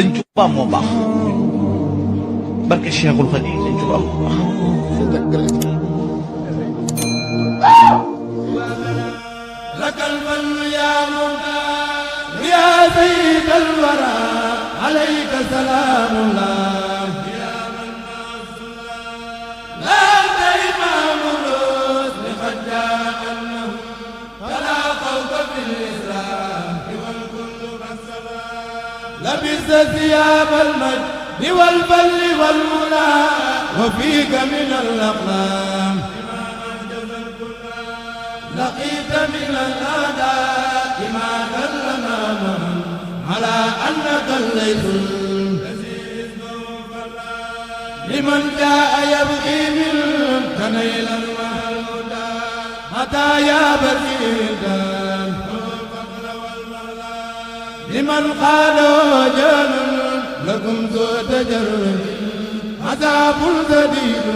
sëñ Tuubaa moo baax barke Cheikhul Khadim sëñ Tuubaa moo baax lakal man ya mawla ya sayyid al wara alayka salamullah ya man ma'asula la imam rus li khajjana fala khawfa fil islam wal kullu basala labis thiyab al majd wal bal wal mula wa fika min al aqlam لقيت من الأعداء ما كلنا على أنك الليث لمن جاء يبغي منك نيلا وهدى متى يا بريدا لمن قالوا جل لكم ذو تجر عذاب شديد